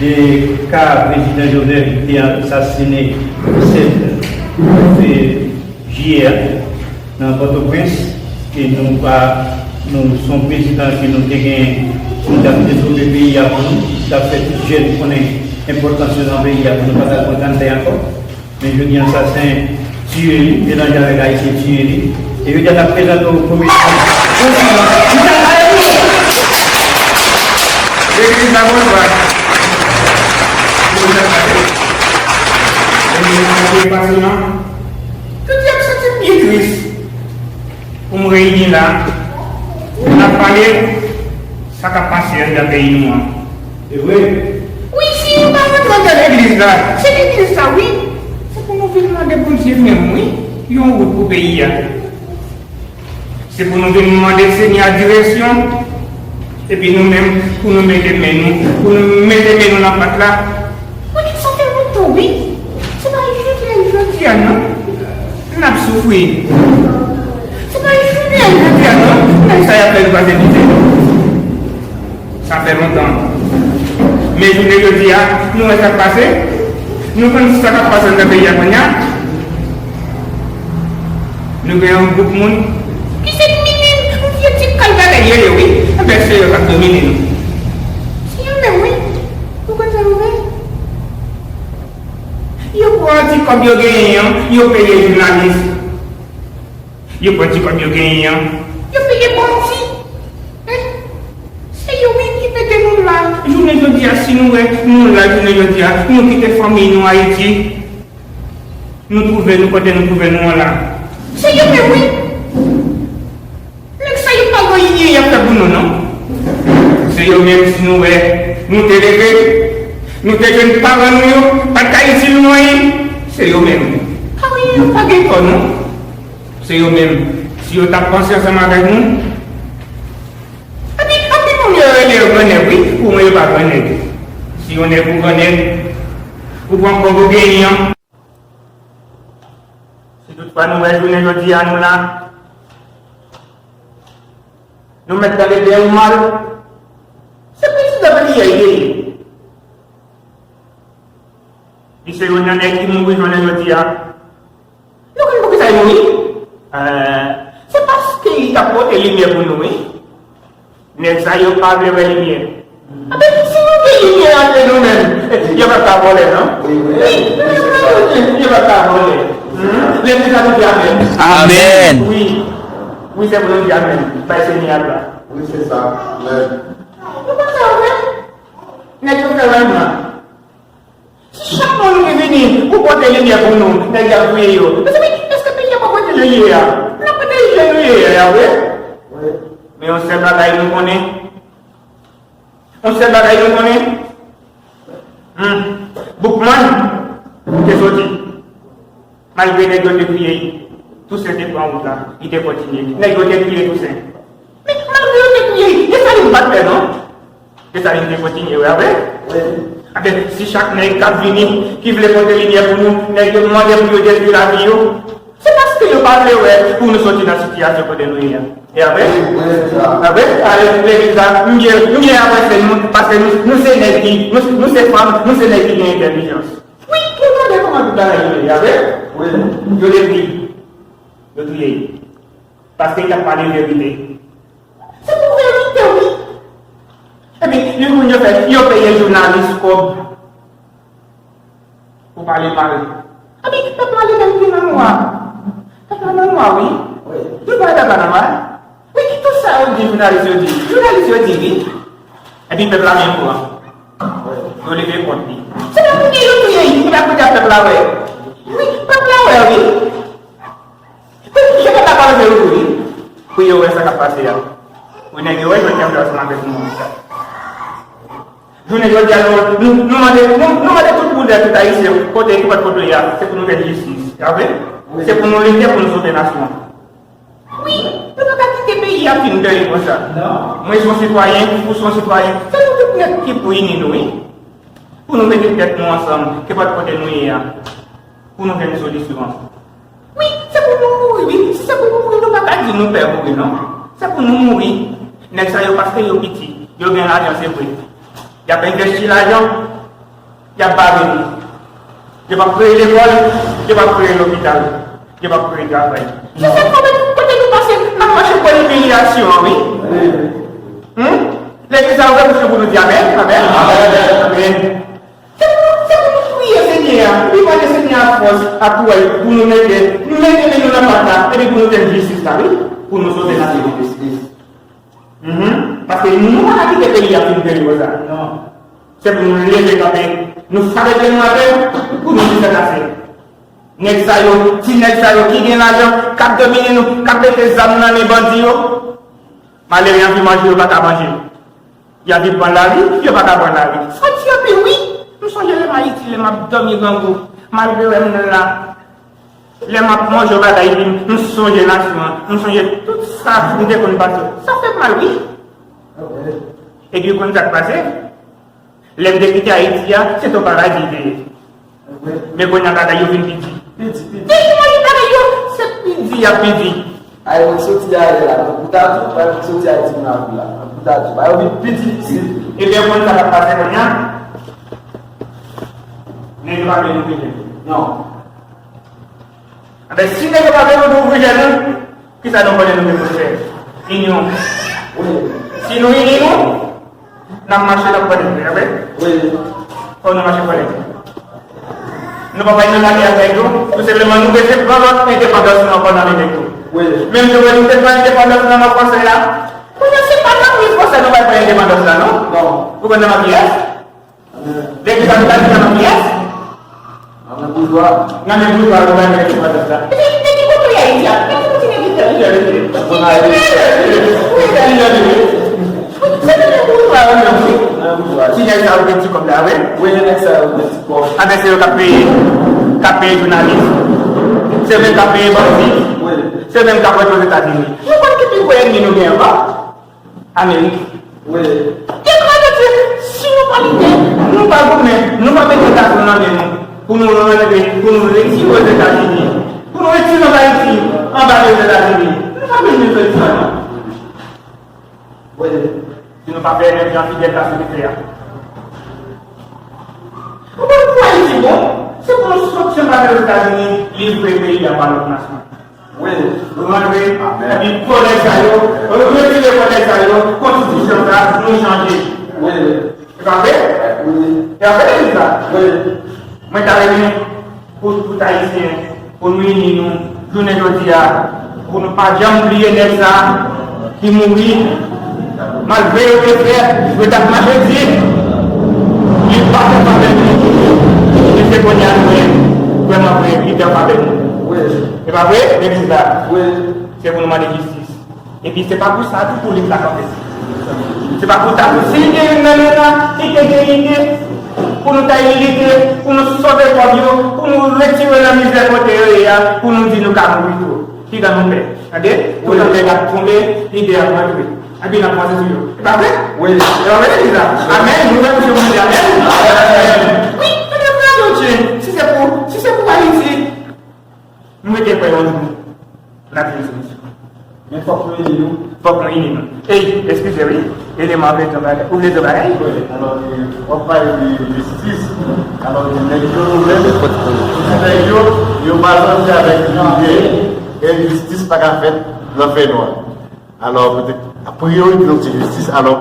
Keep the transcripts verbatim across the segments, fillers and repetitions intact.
E ka prezidan Jovenel ki te asasine sèt jiyè a nan Pòtoprens, e nou pa, nou se yon prezidan ke nou te gen, nou t ap devlope peyi a pou nou, t ap fè tout jèn konnen enpòtans yo nan peyi a pou nou pa t al pran kanntè ankò. Men jodi a, sasen tiye li, melanje avèk ayisyen tiye li. E jodi a, n ap prezante w komedyen. Legliz la, bonswa. Jodi a, m santi m byen tris pou m reyini la, pou n ap pale sa k ap pase anndan peyi nou an. Se vre. Wi, si nou pa vin mande legliz la, se legliz la, wi. Se pou nou vin mande Bondye menm, wi, yon wout pou peyi a. Se pou nou vin mande Senyè a direksyon, epi nou menm, pou nou mete men nou, pou nou mete men nou nan pat la. Wi, sa fè lontan, wi. Se pa jodi a, jodi a, non. N ap soufri. Se pa jodi a, jodi a, non. Nèg sa y ap fè nou pase mizè. Sa fè lontan. Men jounen jodi a, nou wè sa k pase? Nou konn sa k ap pase nan peyi a kounye a? Nou gen yon gwoup moun ki se minim, yon vye ti kal bagay yo ye, wi. Enben, se yo k ap domine nou. Se yo menm, wi. Ou konn sa yo fè? Yo pran ti kòb yo genyen an, yo peye jounalis. Yo pran ti kòb yo genyen an, yo peye bandi. Hein? Se yo wi ki mete nou la. Jounen jodi a, si nou wè nou la jounen jodi a, nou kite fanmi nou Ayiti, nou twouve nou kote nou twouve nou an la. Se yo menm wi. Nèg sa yo pa gen anyen y ap fè pou nou, non. Se yo menm, si nou wè nou te leve, nou te jwenn paran nou yo pa t ka itil nou anyen, se yo menm. Pa gen, yo pa gen tò, non. Se yo menm. Si yo t ap panse ansanm avèk nou, anpil, anpil moun yo rele yo grannèg, wi, pou mwen yo pa grannèg. Si yo nèg ou grannèg, ou pran kòb ou genyen an. Si toutfwa nou wè jounen jodi a nou la, nou mèt tande byen ou mal, se prezidan peyi a li ye. Li se youn nan nèg ki mouri jounen jodi a. Nou konn poukisa li mouri? Eh, se paske li t ap pote limyè pou nou, wi. Nèg sa yo pa vle wè limyè. Anben, si nou gen limyè antre nou menm, yo p ap ka vòlè, non? Wi, wi, wi, se sa. Yo p ap ka vòlè. Hmm? Legliz la, nou di amèn. Amèn. Wi. Wi, se pou nou di amèn. Bay Senyè a glwa. Wi, se sa. Amèn. Nou konn sa yo fè? Nèg yo fè rèyman. Si chak moun ki vini pou pote limyè pou nou, nèg y ap touye yo. Mezanmi, èske peyi a pa kote nou ye a? Nan kote nou ye a, wi. Men yon sèl bagay nou konnen. Yon sèl bagay nou konnen. Hmm. Boukman te soti. Malgre nèg yo te touye l, Tousen te pran wout la, li te kontinye. Nèg yo te touye Tousen. Men malgre yo te touye l, Desalin pa t pè non. Desalin te kontinye, wi, a vre? Wi. Anben, si chak nèg k ap vini, ki vle pote limyè pou nou, nèg yo mande pou yo detwi lavi yo, se paske yo pa vle wè pou nou soti nan sitiyasyon kote nou ye a. E a vre? Wi, wi, se sa. A vre? Ale, legliz la, m byen, m byen apresye nou, paske nou, nou se nèg ki, nou, nou se fanm, nou se nèg ki gen entèlijans. Wi, nou tande kòman tout bagay yo ye, a vre? Wi. Yo detwi. Yo touye l. Paske l t ap pale verite. Se pou verite, wi. Epi, li moun yo fè, yo peye jounalis kòb pou pale mal. Epi, pèp la li menm ki nan nwa. Pèp la nan nwa, wi. Wi. Tout bagay pèp la nan nwa. Wi, ki tout sa yo di, jounalis yo di. Jounalis yo di, wi. Epi pèp la menm pran. Yo leve kont li. Se pa pou gen yo touye, li pa pou di a pèp la wè. Wi, pèp la wè, wi. Pou yo pèp la pa leve yo tou, wi. Pou yo wè sa k ap pase a. Pou nèg yo wè jwenn kèm ansanm avèk nou. Jounen jodi a, nou, nou, nou mande, nou, nou mande tout boudè, tout ayisyen, kote, nenpòt kote yo ye a, se pou nou fè jistis. Sa vre? Se pou nou lite, pou nou sove nasyon an. Wi, nou pa ka kite peyi a fin dèyè konsa. Non. Mwen se yon sitwayen, ou se yon sitwayen. Se nou tout nèt ki pou ini nou, wi. Pou nou mete tèt nou ansanm, kenpòt kote nou ye a, pou nou jwenn solisyon an. Wi, se pou nou mouri, wi. Si se pou nou mouri, nou pa ka di nou pè mouri, non. Se pou nou mouri. Nèg sa yo, paske yo piti, yo gen lajan, se vre. Y ap envesti lajan, Y ap bare nou. Yo p ap kreye lekòl, yo p ap kreye lopital, yo p ap kreye travay. Se sa k fè nou, kote nou pase, n ap mache pran imilyasyon an, wi. Hmm? Legliz la ouvè bouch nou pou nou di amèn, amèn, amèn. Se pou nou, se pou nou priye Senyè a, epi mande Senyè a fòs ak kouway pou nou mete, mete men nou nan pat la, epi pou nou jwenn jistis la, wi, pou nou sove nasyon an. Mhm. Paske nou pa ka kite peyi a fin peri konsa. Non. Se pou nou leve kanpe, nou frape pye nou atè, pou nou di sa ase. Nèg sa yo, ti nèg sa yo ki gen lajan, k ap domine nou, k ap mete zam nan men bandi yo. Malere anvi manje, yo pa ka manje. Y anvi pran lari, yo pa ka pran lari. Sa di anpil, wi. M sonje lè m Ayiti, lè m ap dòmi grangou. Malere wè m la. Lè m ap manje yon bagay, epi m sonje nasyon an, m sonje tout sa m te konn pase. Sa fè m mal, wi. Epi ou konn sa k pase? Lè m te kite Ayiti a, se te yon paradi l te ye. Men kounye a bagay yo vin pi di. Pi di, pi di. Te imajine bagay yo, se pi di y ap pi di. Ay, mwen soti ayè la, mwen pou ta di, mwen soti Ayiti, mwen ap la, mwen pou ta di, bagay yo vin pi difisil. Ebyen, ou konn sa k ap pase kounye a? Nèg yo pa vle nou vini. Non. Anben, si nèg yo pa vle nou ouvri je nou, kisa nou konnen nou gen pou n fè? Inyon. Wi. Si nou ini nou, n ap mache, n ap pran nèg yo, wi. Fò nou mache pran nèg yo. Nou pa pral nan lagè ak nèg yo, tou senpleman nou bezwen pran lòt endepandans nou ankò nan men nèg yo. Wi. Menm jan nou te pran endepandans nou nan men fransè a, kounye a se pa nan men fransè nou pral pran endepandans la, non? Non. Ou konn nan men kiyès? Depi sa nou ta di nan pyès. Nan men boujwa. Nan men boujwa nou bay men ki pran sa. Epi, men ki kote w ye Ayiti a? Men ki kote nèg entèlijè yo ye? Bon, Ayiti. Wi, entèlijè yo ye. Se nan men boujwa yo menm, wi. Nan men boujwa. Ti nèg sa yo gen ti kòb la, wi. Wi, nèg sa yo gen ti kòb. Anben, se yo k ap peye, k ap peye jounalis. Se yo menm k ap peye bandi. Wi. Se yo menm k ap rantre Ozetazini. Nou konn ki pi gwo ènmi nou gen ankò? Amerik. Wi. Epi, mwen di, si nou pa lite, nou pa goumen, nou pa mete zam nan men nou, pou nou rantre, pou nou retire Ozetazini, pou nou retire Ayiti anba men Ozetazini, nou pa bezwen solisyon, non. Wi. Si nou pa fè menm jan Fidel Castro te fè a. Ou konn pou Ayiti bon, se pou nou soti anba men Ozetazini, livre peyi a ba lòt nasyon. Wi. Rantre, epi kò nèg sa yo, retire kò nèg sa yo, konstitisyon sa, nou chanje. Wi. E pa vre? Wi. E pa vre, sa? Wi. Mwen ta renmen pou tout Ayisyen, pou nou ini nou, jounen jodi a, pou nou pa janm bliye nèg sa ki mouri, malgre yo te fè, yo t ap mache di, li pa fè favè nou. Men se kounye a nou wè, vrèman vre, li fè favè nou. Wi. E pa vre, legliz la? Wi. Se pou nou mande jistis. Epi se pa pou sa tou pou lit la kanpe. Se pa pou sa tou. Si gen youn nan nou la ki te gen lide pou nou ta lite, pou nou sove kò yo, pou nou retire nan mizè kote yo ye a, pou nou di nou ka mouri tou. Piga nou pè. Tande? Toutan nèg ap tonbe, lide ap rantre. Epi n ap panse sou yo. E pa vre? Wi. E pa vre, legliz la? Amèn. Nou wè misye mouri, amèn. Amèn. Wi, tande, frè Dodje. Si se pou, si se pou Ayiti, nou rete kwè yon jou n ap jwenn solisyon. Men fòk nou ini nou. Fòk nou ini nou. Ey, eskize, wi. Eleman vle di yon bagay. Ou vle di yon bagay? Wi, alò, e, w ap pale de jistis. Alò, e, nèg yo, nou menm, nèg yo, yo pa sòti avèk lide, enjistis pa ka fèt nan fènwa. Alò, petèt, priyorite nou se jistis. Alò,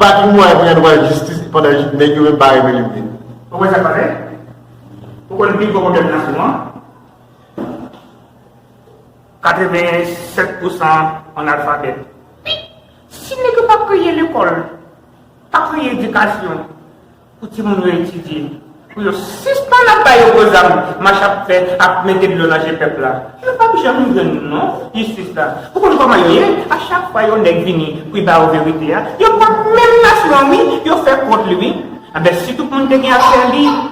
pa gen mwayen pou y al jistis pandan nèg yo menm pa renmen li menm. Ou wè sa k pase? Ou konn pi gwo pwoblèm nasyon an? Katrevennsèt pousan analfabèt. Si nèg yo pa kreye lekòl, pa kreye edikasyon pou timoun yo etidye, pou yo sispann ap ba yo gwo zam, mach ap fè, ap mete dlo nan je pèp la, yo p ap janm jwenn non jistis la. Ou konn kòman yo ye? A chak fwa yon nèg vini pou l ba yo verite a, yo pran menm nasyon an, wi, yo fè kont li, wi. Anben, si tout moun te gen aksè lib,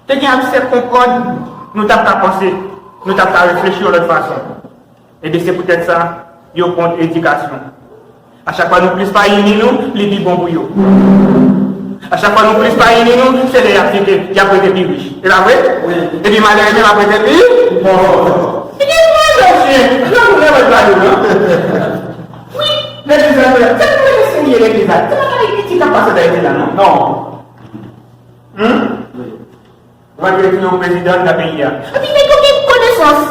te gen aksè konprann, nou t ap ka panse, nou t ap ka reflechi yon lòt fason. Ebyen, se poutèt sa, yo kont edikasyon. A chak fwa nou plis pa ini nou, li pi bon pou yo. A chak fwa nou plis pa ini nou, se lè y ap fite, y ap rete pi rich. E pa vre? Wi. Epi malere menm ap rete pi pòv. Ebyen, mwen, mesye, yo nou lè wè gade, non? Wi, legliz la, se pou mesye serye legliz la. Se pa gade ki ti k ap pase nan legliz la, non? Non. Hmm? Malgre tou yo prezidan nan peyi a. Epi nèg yo gen konesans.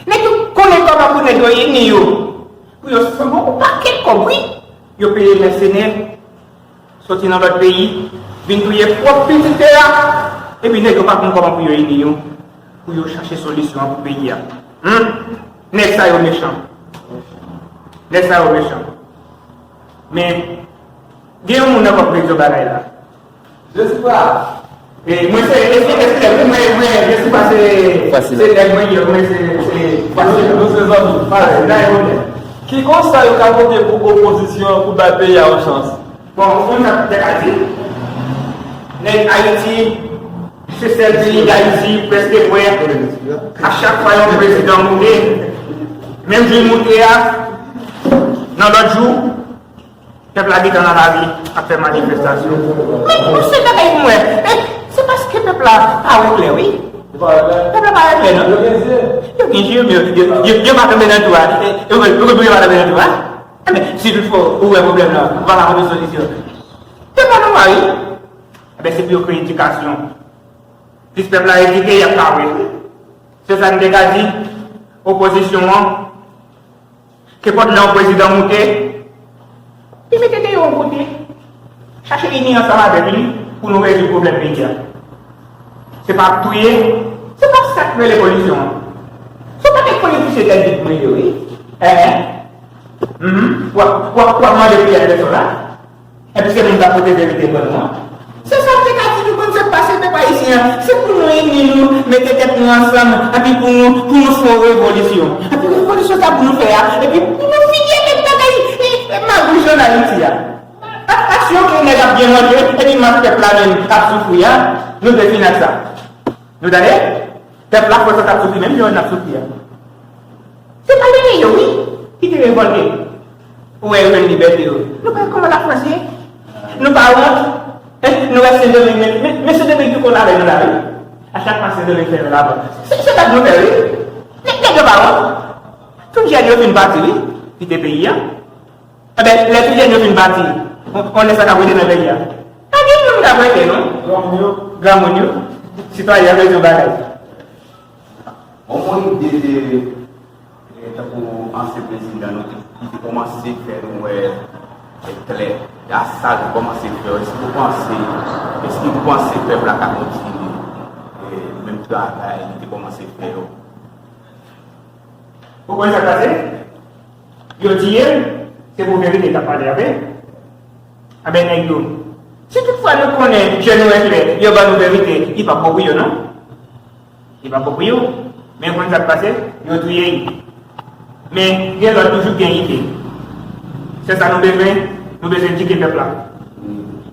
Nèg yo konnen kòman pou nèg yo ini yo. Pou yo sanble yon pakèt kòb, wi. Yo peye mèsenè, soti nan lòt peyi, vin touye pwòp pitit tè a. Epi nèg yo pa konn kòman pou yo ini yo. Pou yo chache solisyon an pou peyi a. Hum? Nèg sa yo mechan. Nèg sa yo mechan. Men, gen yon moun nan k ap di yon bagay la. Jezi pa. E mwen se, eske, eske, mwen, mwen, Jezi pa se, se nèg mwen ye, mwen se, se, fasil. Nou se zanmi. Fasil, la, e mwen. Ki konsèy ou ka pote pou opozisyon an pou bay peyi a yon chans? Bon, ou konn sa te ka di. Nèg Ayiti, se sèl peyi Dayiti, prèske mwen. A chak fwa yon prezidan moute, menm jou l moute a, nan lòt jou, pèp la gentan nan lari ap fè manifestasyon. Men, men se bagay pou mwen. Men, se paske pèp la pa wè klè, wi. Pèp la pa wè klè, non. Yo gen je, men yo, yo, yo, yo pa tonbe nan twou a. Yo, yo, yo, yo pa tonbe nan twou a. Enben, si toutfwa ou wè pwoblèm nan, ou pa ka pote solisyon. Pèp la nan lari. Enben, se pou yo kreye edikasyon. Plis pèp la edike, y ap ka wè. Se sa n te ka di, opozisyon an, kenpòt lè yon prezidan moute, li mete deyò yon kote, chache ini ansanm avèk li pou nou rezoud pwoblèm peyi a. Se pa ap touye, se pa sa k rele polisyon an. Se yon pakèt politisyen tèt vid mwen yo, wi. Enhen. Mhm. W ap, w ap, w ap mande priyè lèzòt la. Epi se moun k ap pote verite ban nou an. Se sa m te ka di nou, konn sa k pase pèp ayisyen an. Se pou nou ini nou, mete tèt nou ansanm, epi pou nou, pou nou fè yon revolisyon. Epi revolisyon sa pou nou fè a, epi pou nou fini avèk bagay, e, e, magouj ann Ayiti a. Ak aksyon ke nèg ap byen manje, epi mas pèp la menm ap soufri a, nou dwe fini ak sa. Nou tande? Pèp la, fò sa t ap soufri, menm jan n ap soufri a. Se pa leve yo, wi, ki te revòlte. Ou wè, yo jwenn libète yo. Nou pa kòman Lafrans ye? Nou pa wont? Eh, nou wè Sendomeng, men, men, men Sendomeng tou konn avè nou la, wi. A chak fwa Sendomeng fè yon lavan. Se, se sa nou fè, wi. Nèg, nèg yo pa wont. Tout jèn yo fin pati, wi, kite peyi a. Enben, lè tout jèn yo fin pati, on, on lè sa k ap rete nan peyi a. Pa gen moun k ap rete, non. Granmoun yo. Granmoun yo. Sitwayen an bezwen bagay. Bon, mwen ide de, de, tankou ansyen prezidan nou ki, ki te kòmanse fè nou wè, e, klè. Da sa l kòmanse fè yo. Èske ou panse, èske ou panse pèp la ka kontinye, e, menm travay li te kòmanse fè yo? Ou konn sa k pase? Yo tiye l, se pou verite k ap pale, oke? Anben, nèg yo, si toutfwa nou konnen je nou eklè, yo ban nou verite, li p ap bon pou yo, non. Li p ap bon pou yo. Men ou konn sa k pase? Yo touye l. Men gen lòt toujou gen ide. Se sa nou bezwen, nou bezwen edike pèp la.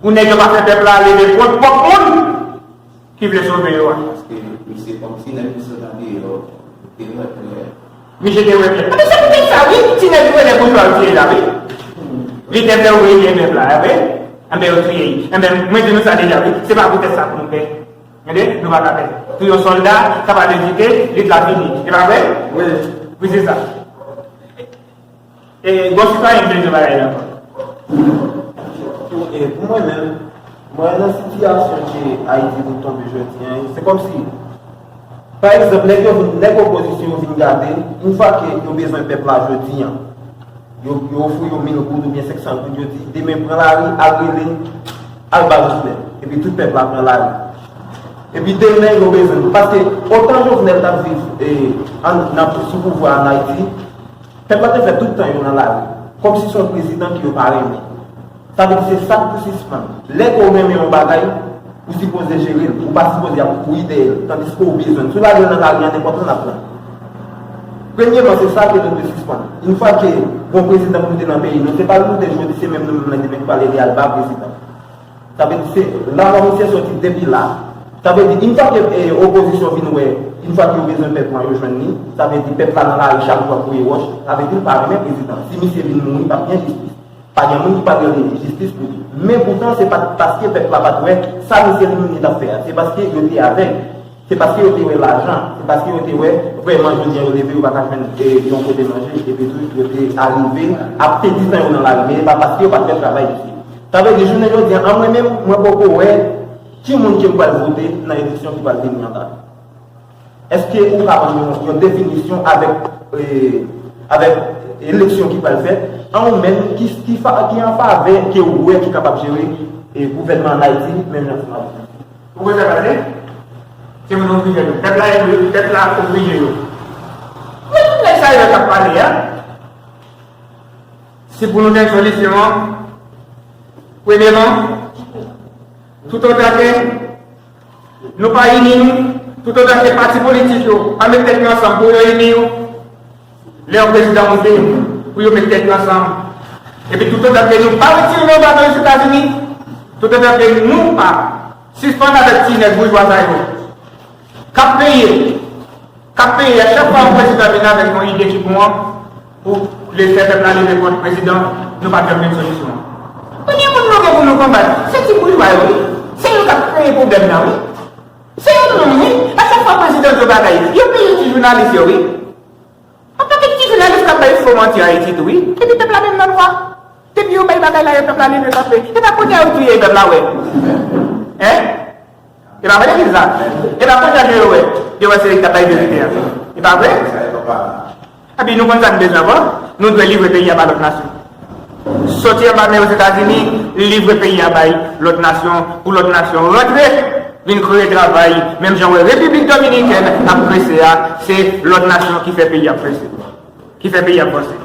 Pou nèg yo pa fè pèp la leve kont pwòp moun ki vle sove yo a. Paske misye kòmsi nèg misye t andeyò, te wè klè. Misye te wè klè. Anben, se poutèt sa, wi, ti nèg yo wè nèg boujwa yo tiye la, wi. Li te fè ouvriye menm la, wi. Anben, yo touye li. Anben, mwen di nou sa deja, wi. Se pa poutèt sa pou nou pè. Tande? Nou pa ka pè. Pou yon sòlda, sa pa vle di ke lit la fini. E pa vre? Wi. Wi, se sa. E, gon sitwayen ki vle di yon bagay la ankò. Pou, e, pou mwen menm, mwen nan sitiyasyon ke Ayiti vin tonbe jodi a, se kòmsi, pa egzanp, nèg yo vin, nèg opozisyon yo vin gade, yon fwa ke yo bezwen pèp la jodi a, yo, yo ofri yo mil goud oubyen senk san goud, yo di, demen pran lari, al rele, al ba Jovenel. Epi tout pèp la pran lari. Epi demen yo bezwen, paske otan Jovenel t ap viv, e, an, nan, sou pouvwa an Ayiti, pèp la te fè tout tan yo nan lari, kòmsi se yon prezidan ke yo pa renmen. Sa vle di se sa k pou sispann. Lè ke w renmen yon bagay, ou sipoze jere l, ou pa sipoze ap kouri dèyè l, tandiske w bezwen l. Si w lage l nan lari a, nenpòt moun ap pran l. Premyeman, se sa ke nou dwe sispann. Yon fwa ke gon prezidan moute nan peyi nou, se pa l moute jodi, se menm nou menm nan demen ki pral rele al ba prezidan. Sa vle di se la mò misye soti depi la. Sa vle di, yon fwa ke, e, opozisyon vin wè, yon fwa ke yo bezwen pèp lan, yo jwenn li, sa vle di pèp la nan lari chak jou ap voye wòch, sa vle di l pa renmen prezidan. Si misye vin mouri, p ap gen jistis. Pa gen moun ki pral rele jistis pou li. Men poutan, se pa t paske pèp la pa t wè sa misye Limini t ap fè a. Se paske yo te avèg. Se paske yo te wè lajan, se paske yo te wè vrèman jodi a yo leve, yo pa ka jwenn, e, yon kote manje, epi tou yo te arive ap pèdi tan yo nan lari, men e pa paske yo pa t fè travay misye. Sa vle di jounen jodi a, an mwen menm, mwen poko wè Ki moun ke m pral vote nan eleksyon ki pral vini an la? Èske ou ka ban nou yon, yon definisyon avèk, e, avèk eleksyon ki pral fèt? An ou menm, ki, ki, fa, ki an favè ke ou wè ki kapab jere, e, gouvènman ann Ayiti, menm jan ansanm avèk nou? Ou konn sa k pase? Se moun ouvriye yo. Pèp la, pèp la ouvriye yo. Men tout nèg sa yo k ap pale a, si pou nou gen solisyon an, premyèman, toutotan ke nou pa ini nou, toutotan ke pati politik yo pa met tèt yo ansanm pou yo ini yo, lè yon prezidan monte, pou yo met tèt yo ansanm, epi toutotan ke nou pa retire nou bado Ozetazini, toutotan ke nou pa sispann avèk ti nèg boujwa sa yo k ap peye, k ap peye a chak fwa yon prezidan vin avèk yon ide ki bon an, pou le fè pèp la leve kont prezidan, nou p ap janm jwenn solisyon an. Premye moun nou gen pou nou konbat, se ti boujwa yo, wi. Se yo k ap kreye pwoblèm nan, wi. Se yo menm, wi. A chak fwa prezidan di yon bagay, yo peye ti jounalis yo, wi. Anpil ti jounalis k ap bay fo manti Ayiti tou, wi. Epi pèp la menm nan nwa. Depi yo bay bagay la, yo pèp la leve kanpe. E pa kounye a yo touye pèp la, wè. Hein? E pa vre, Lisa? E pa kounye a yo wè, yo wè se li k t ap bay verite a. E pa vre? Epi nou konn sa n bezwen ankò? Nou dwe livre peyi a ba lòt nasyon. Soti anba men Ozetazini, livre peyi a bay lòt nasyon, pou lòt nasyon rantre, vin kreye travay, menm jan w wè Repiblik Dominikèn ap prese a, se lòt nasyon ki fè peyi a prese, ki fè peyi a vanse.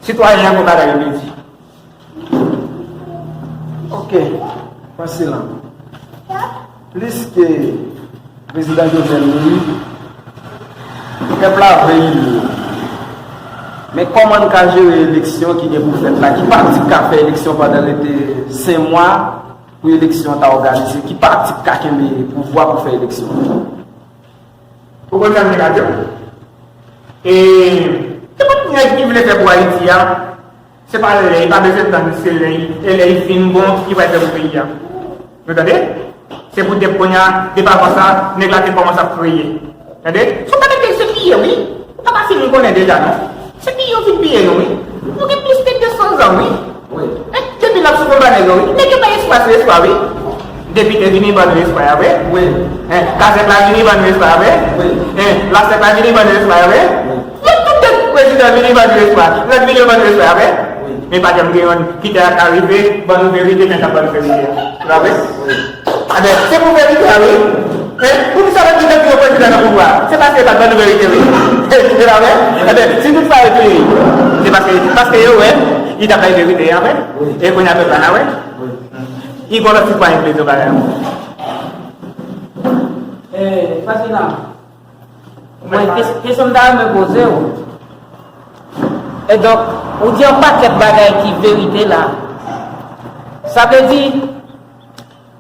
Sitwayen an gon bagay yo vle di. Ok, panse lan. Plis ke prezidan Jovenel mouri, pèp la vle li. Men kòman n ka jere eleksyon ki gen pou fèt la? Ki pati k ka fè eleksyon pandan l rete senk mwa pou eleksyon ta òganize? Ki pati k ka kenbe pouvwa pou fè eleksyon? Ou konn sa m te ka di w? E, nenpòt nèg ki vle fè pou Ayiti a, se pa lè, li pa bezwen tann se lè, e lè li fin bon, li pral fè pou peyi a. Nou tande? Se pou depi kounye a, depi avan sa, nèg la te kòmanse ap kreye. Tande? Se pa nèg se piye, wi. Ou pa ka fin konnen deja, non. Se piye yo fin piye nou, wi. Nou gen plis ke de san zan, wi. Wi. E depi n ap sou konba nèg yo, wi. Nèg yo bay espwa sou espwa, wi. Depite vini ban nou espwa a, vre? Wi. Hein, kazèk la vini ban nou espwa a, vre? Wi. Hein, lasèk la vini ban nou espwa a, vre? Wi. Yo tout de prezidan vini ban nou espwa. Lòt vini ban nou espwa a, vre? Wi. Men pa janm gen youn ki te ka rive ban nou verite jan y ap ban nou verite a. Se pa vre? Wi. Enben, se pou verite a, wi. Hein? Poukisa lòt li te di yo prezidan nan pouvwa? Se paske li pa t ban nou verite, wi. Se pa vre? Enben, si tout sa yo touye, se paske, paske yo wè, li t ap bay verite a, vre? Wi. E kounye a pèp la, n a wè? Wi. Li gon lòt sitwayen ki vle di yon bagay ankò. Eh, Fasina, mwen, kes-, kesyon m ta renmen poze w. E donk, ou di yon pakèt bagay ki verite la. Sa vle di,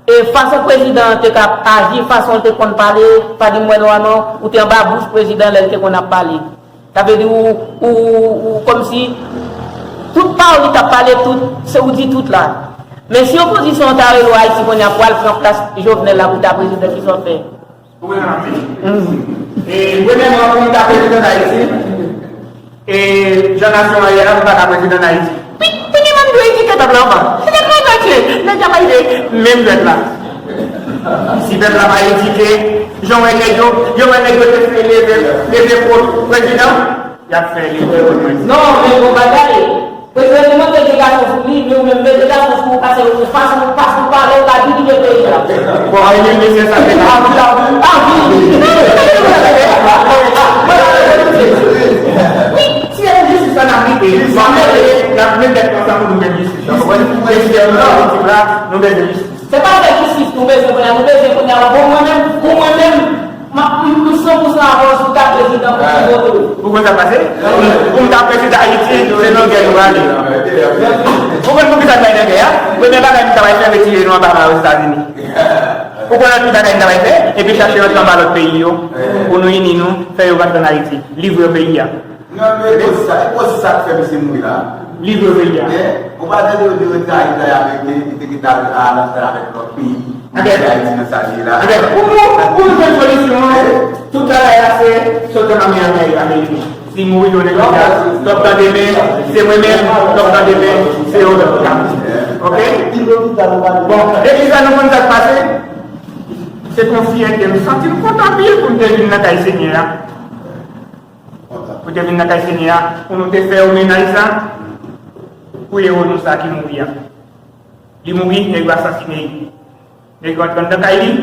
e fason prezidan an te ka aji, fason l te konn pale, pa di m wè nwa non, ou te anba bouch prezidan lè l te konn ap pale. Sa vle di ou, ou, ou, ou kòmsi tout pawòl li t ap pale, tout, se ou di tout la. Men si opozisyon an ta rele w Ayiti kounye a pou al pran plas Jovenel la pou ta prezidan, kisa w fè? Ou konprann anpil. E, premyèman, pou m ta prezidan Dayiti, e, jan nasyon an ye la, m pa ka prezidan Dayiti. Pi, premyèman, m dwe edike pèp la anvan. Se sa k pral pase. Nèg yo pa edike, menm jwèt la. Si pèp la pa edike, jan w wè nèg yo, yo wè nèg yo te fè leve, leve kont prezidan, y ap fè leve kont mwen. Non, men bon bagay. Prezidan te mande de gason sou li, men ou menm mete gason sou ou, pase ou, pase ou, pase ou pale, ou ka dirije peyi a. Bon, e menm mesye sa te la. Avi, avi, avi. Wi, si e pou jistis la n ap lite, n ap mete, n ap mete tèt ansanm pou nou jwenn jistis. Donk, wè, pou prezidan nou la, politik la, nou bezwen jistis. Se pa fè jistis nou bezwen kounye a, nou bezwen kounye a, bon, mwen menm, pou mwen menm, m ap, m, m san pou san avè w si w ta prezidan pou m vote w. Ou konn sa k pase? Pou m ta prezidan Ayiti, se nan gè nou prale. Ou konn poukisa n bay nan gè a? Premye bagay m ta pral fè, retire nou anba men Ozetazini. Ou konn lòt ki bagay m ta pral fè? Epi chache rantre anba lòt peyi yo, pou nou ini nou, fè yo rantre ann Ayiti, livre peyi a. Non, men e poze sa, e poze sa k fè misye mouri la. Livre peyi a. Men, ou pa tande yo di yo te al Ameriken, li te gentan al, al ansanm avèk lòt peyi. Pou Ayiti nan sa li ye la. Enben, pou nou, pou nou jwenn solisyon an, tout travay la se sot nan men Ameriken. Si mouri yo nèg yo, t ap tande men, se mwen menm, t ap tande men, se yo k ap. Ok? Bon, e kisa nou konn sa k pase? Se t yon fyète, m santi m kontan anpil pou m te vin nan kay Senyè a. Pou te vin nan kay Senyè a, pou nou te fè omaj sa, pou ewo nou sa ki mouri a. Li mouri, nèg yo asasine li. Nèg yo antre anndan kay li,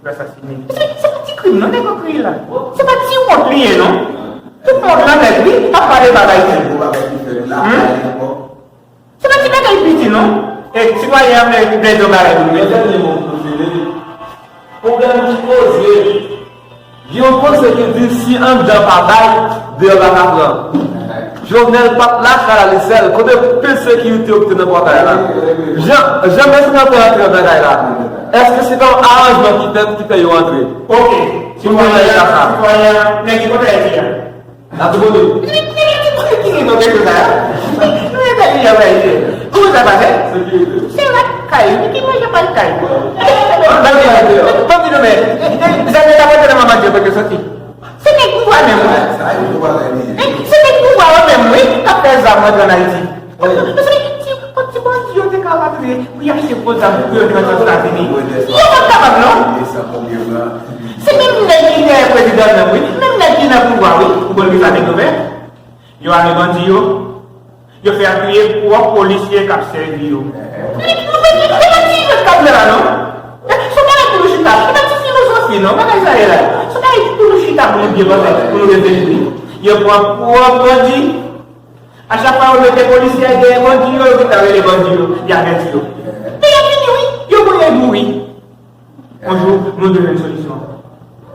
yo asasine li. Se, se pa ti krim non, nèg yo kreye la. Se pa ti wont li ye non. Tout mond lan nèt wi, ap pale bagay wi. Hmm? Se pa ti bagay piti non. E sitwayen an vle plede yon bagay pou nou. Yon dènye mo pou nou fini. Pwoblèm ki poze. Gen yon koze ki di si anndan pa bay, deyò pa ka pran. Jovenel p ap lage la li sèl. Kote pil sekirite yo ki te nan pòtay la? Jan, jan mèsenè yo fè antre anndan kay la? Èske se pa yon aranjman ki fèt ki fè yo antre? Ok. Sitwayen an, sitwayen an, nèg ki pòtay li a? N ap di bonè. Ki, ki, ki, ki nivo kesyon sa a? Nou entèlijan vre, mesye. Kouman sa pase? Se rat kay, ki manje pal kay? Ban m di nou, men, zam yo t ap rantre nan manman Dye kote soti. Se nèg pouvwa menm, wi. Se nèg pouvwa yo menm, wi, k ap fè zam rantre ann Ayiti. Mesye, ti, ti bandi yo te ka rantre pou y achte gwo zam pou yo te rantre Ozetazini. Yo pa t kapab, non. Se menm nèg ki dèyè prezidan nan, wi. Menm nèg ki nan pouvwa, wi. Ou konn ki sa nèg yo fè? Yo ale bandi yo. Yo fè apiye pwòp polisye k ap sèvi yo. Yo pa ti jwèt k ap jwe la, non. Se pa pou nou chita. Se pa ti filozofi, non. Bagay sa ye la. Se pa pou nou chita pou nou byen panse, pou nou reflechi. Yo pran pwòp bandi. A chak fwa yo mete polisye dèyè bandi yo, yo gentan rele bandi yo, y avèti yo. Men y ap vini wi, yo konnen nou wi. Yon jou, nou dwe jwenn solisyon.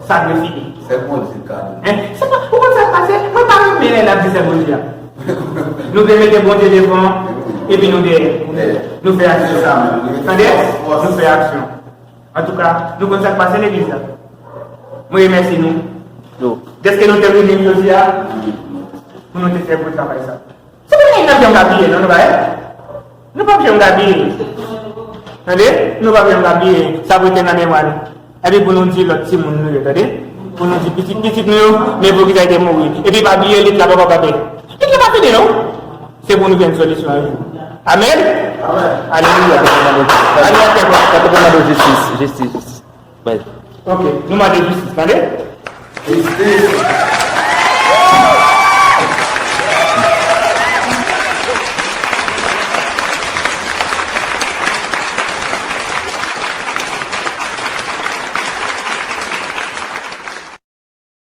Sa dwe fini. Sèl Bondye k ka di. Hein? Se pa, ou konn sa k pase? Mwen pa renmen lè n ap di sèl Bondye a. Nou dwe mete Bondye devan, epi nou dèyè. Nou fè aksyon. Tande? Nou fè aksyon. Antouka, nou konn sa k pase legliz la. Mwen remèsye nou. Dèske nou te reyini jodi a, pou nou te fè gwo travay sa. Se pa nèg n ap janm gabiye, non, nou pa wè? Nou p ap janm gabiye. Tande? Nou p ap janm gabiye. Sa pou rete nan memwa nou. Epi pou nou di lòt timoun nou yo, tande? Pou nou di pitit pitit nou yo, men pou ki sa te mouri. Epi pa bliye lit la poko kanpe. Lit la pa fini, non? Se pou nou jwenn solisyon yon jou. Amèn? Alelouya. Alelouya. Sa te pou mande jistis, jistis, jistis. Bay. Ok, nou mande jistis, tande? Jistis.